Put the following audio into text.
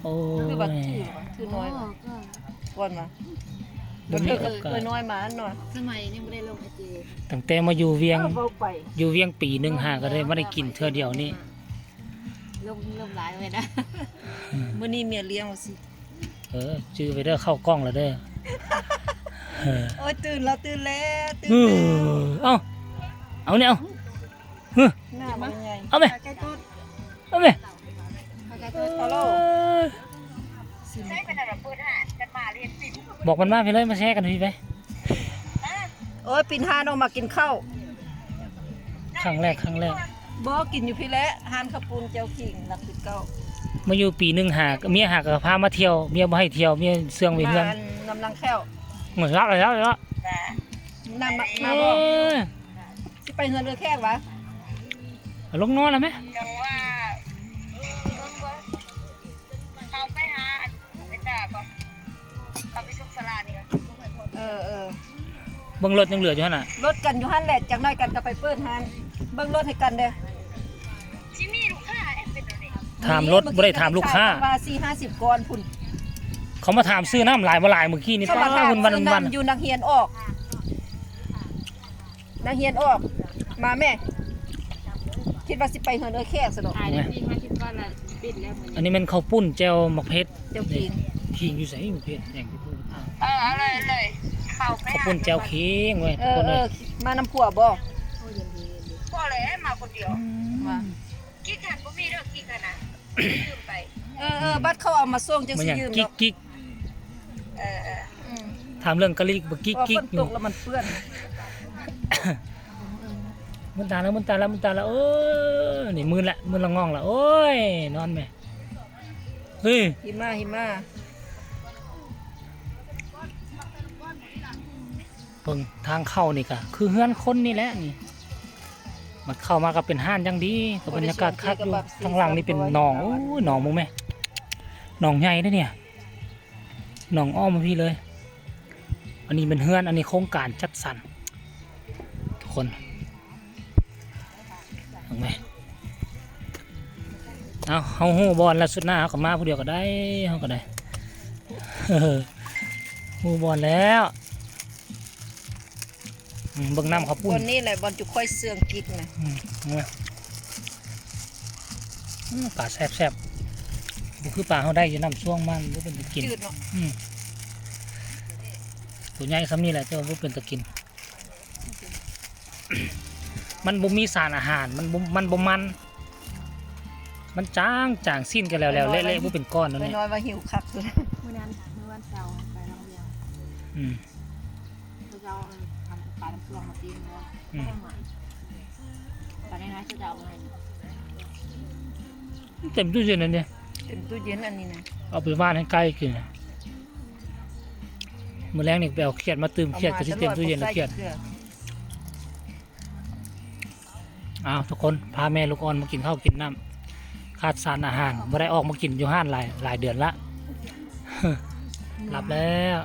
ໂອ້ຍ ຄືວ່າຖື ຖືນ້ອຍ ໂອ້ ກ່ອນວ່າ ບໍ່ມີໂອກາດ ເອີ ນ້ອຍມາໜ້ອຍ ສະໄໝຍັງບໍ່ໄດ້ລົງໄອຈີ ຕັ້ງແຕ່ມາຢູ່ວຽງ ເອີ ເວົ້າໄປ ຢູ່ວຽງປີໜຶ່ງຫາກໍໄດ້ມາໄດ້ກິນເທື່ອດຽວນີ້ ລົງ ລົງຫຼາຍເລີຍນະ ອືມ ມື້ນີ້ເມຍລ້ຽງວ່າຊິ ເອີ ຈື່ໄວ້ເດີ ເຂົ້າກ້ອງແລ້ວເດີ ເອີ ໂອ້ຍ ຕື່ນແລ້ວ ຕື່ນແລ້ວ ຕື່ນແລ້ວ ເອີ ເອົ້າ ເອົານີ້ ເອົາ ເອີ ໜ້າມັນໃຫຍ່ ເອົາແມະ ເອົາແມະ ເອີ ບອກມັນມາພີ້ເລີຍ ມາແຊກັນພີ້ໄປ ໂອ້ຍ ປິ່ນຮ້ານອອກມາກິນເຂົ້າ ຄັ້ງແລກ ຄັ້ງແລກ ບໍ່ ກິນຢູ່ພີ້ແຫຼະ ຮ້ານເຂົ້າປຸ້ນແຈ່ວຂີງຫຼັກສິບເກົ້າ ມາຢູ່ປີໜຶ່ງຫາ ເມຍຫາກໍພາມາທ່ຽວ ເມຍບໍ່ໃຫ້ທ່ຽວ ເມຍເຊື່ອງໄວ້ເຮືອນ ມານຳລັງແຂ້ວ ເອີ ລັກແລ້ວ ລັກແລ້ວ ນຳມາ ມາບໍ່ ເອີ ຊິໄປເຮືອນເອື້ອຍແຂກຫວາ ເອົາລົງນອນແລ້ວແມະ ຈັ່ງວ່າ ເອີ ເບິ່ງເບິ່ງ ເຂົ້າໄປຫາອັນເມຍຕາກ່ອນ ເຂົ້າໄປສົ່ງສາລານີ້ກ່ອນ ເອີ ເອີ ເບິ່ງລົດຍັງເຫຼືອຢູ່ຫັ້ນນະ ລົດກັນຢູ່ຫັ້ນແຫຼະ ຈັກໜ້ອຍກັນກໍໄປເປີດຮ້ານ ເບິ່ງລົດໃຫ້ກັນເດີ ຊິມີລູກຄ້າເອ ເປັນແນວນີ້ ຖາມລົດບໍ່ໄດ້ຖາມລູກຄ້າ ວ່າສີ່ຫ້າສິບກ້ອນພຸ້ນ ເຂົາມາຖາມຊື້ນ້ຳຫຼາຍບໍ່ຫຼາຍມື້ກີ້ນີ້ ເຂົາມາຖາມຊື້ນ້ຳ ປາ ວັນໆ ຢູ່ນັກຮຽນອອກ ນັກຮຽນອອກ ມາແມ່ ຄິດວ່າຊິໄປເຮືອນເອື້ອຍແຂກຊະດອກ ອັນນີ້ແມ່ນເຂົ້າປຸ້ນແຈ່ວໝາກເຜັດ ແຈ່ວຂີງ ຂີງຢູ່ໃສ ໝາກເຜັດແດງ ເອີ ເອົາເລີຍ ເອົາເລີຍ ເຂົ້າໄປ ເຂົ້າປຸ້ນແຈ່ວຂີງເວີຍ ເອີ ທຸກຄົນເອີຍ ເອີ ມານຳຜົວບໍ່ ບໍ່ແຫຼະ ມາຄົນດຽວ ອືມ ວ່າ ກິກຫັ້ນບໍ່ມີເດີ ກິກຫັ້ນນະ ລືມໄປ ເອີ ເອີ ບັດເຂົາເອົາມາສົ່ງຈັ່ງຊິຢືມດອກ ກິກ ກິກ ເອີ ເອີ ອືມ ຖາມເລື່ອງກະລິກບໍ່ກິກກິກ ຝົນຕົກແລ້ວມັນເປື້ອນ ມຶນຕາແລ້ວ ມຶນຕາແລ້ວ ມຶນຕາແລ້ວ ເອີ ນີ້ມຶນລະ ມຶນລະງ່ອງລະ ໂອ້ຍ ນອນແມະ ເຮີ້ຍ ຫິມາ ຫິມາ. ເບິ່ງທາງເຂົ້ານີ້ກະຄືເຮືອນຄົນນີ້ແຫຼະນີ້ ມັນເຂົ້າມາກໍເປັນຮ້ານຢ່າງດີ ກໍບັນຍາກາດຄັກຢູ່ ທາງຫຼັງນີ້ເປັນໜອງ ໂອ້ຍ ໜອງເບິ່ງແມະ ໜອງໃຫຍ່ເດ້ນີ້ ໜອງອ້ອມມາພີ້ເລີຍ ອັນນີ້ແມ່ນເຮືອນ ອັນນີ້ໂຄງການຈັດສັນ ທຸກຄົນ ເບິ່ງແມະ ເອົາ ເຮົາຮູ້ບ່ອນແລ້ວ ສຸດໜ້າເຮົາກໍມາຜູ້ດຽວກໍໄດ້ ເຮົາກໍໄດ້ ຮູ້ບ່ອນແລ້ວ ອືມ ເບິ່ງນ້ຳເຂົາປຸ້ນ ບ່ອນນີ້ແຫຼະ ບ່ອນຈຸຂ້ອຍເຊື່ອງກິກນະ ອືມ ເອົາ ອືມ ປາແຊບໆ ບໍ່ຄືປາເຮົາໄດ້ຢູ່ນ້ຳຊ່ວງມັນ ບໍ່ເປັນຕາກິນ ຈືດເນາະ ອືມ ຕົວໃຫຍ່ສ່ຳນີ້ແຫຼະ ແຕ່ວ່າບໍ່ເປັນຕາກິນ. ມັນບໍ່ມີສານອາຫານ ມັນບໍ່ ມັນບໍ່ມັນ ມັນຈາງໆ ຊີ້ນກໍແຫຼວໆ ແຫຼະໆ ບໍ່ເປັນກ້ອນແລ້ວນີ້ ນ້ອຍວ່າຫິວຄັກ ມື້ນັ້ນ ມື້ວັນເສົາໄປໂຮງຮຽນ ອືມ ເຂົາເຈົ້າເອົາປານ້ຳເຄື່ອງມາປີ້ງເນາະ ອືມ ປານ້ອຍໆ ເຂົາເຈົ້າເອົາມາໃຫ້ ເຕັມຕູ້ເຢັນອັນນີ້ ເຕັມຕູ້ເຢັນອັນນີ້ນະ ເອົາໄປຫວ່ານໃຫ້ໄກ່ກິນ ມື້ແລງນີ້ໄປເອົາຂຽດມາຕື່ມ ຂຽດກໍຊິເຕັມຕູ້ເຢັນແລ້ວ ຂຽດ ອ້າວ ທຸກຄົນ ພາແມ່ລູກອ່ອນມາກິນເຂົ້າກິນນ້ຳ ຂາດສານອາຫານ ບໍ່ໄດ້ອອກມາກິນຢູ່ຮ້ານຫຼາຍ ຫຼາຍເດືອນລະ ຫຼັບແລ້ວ.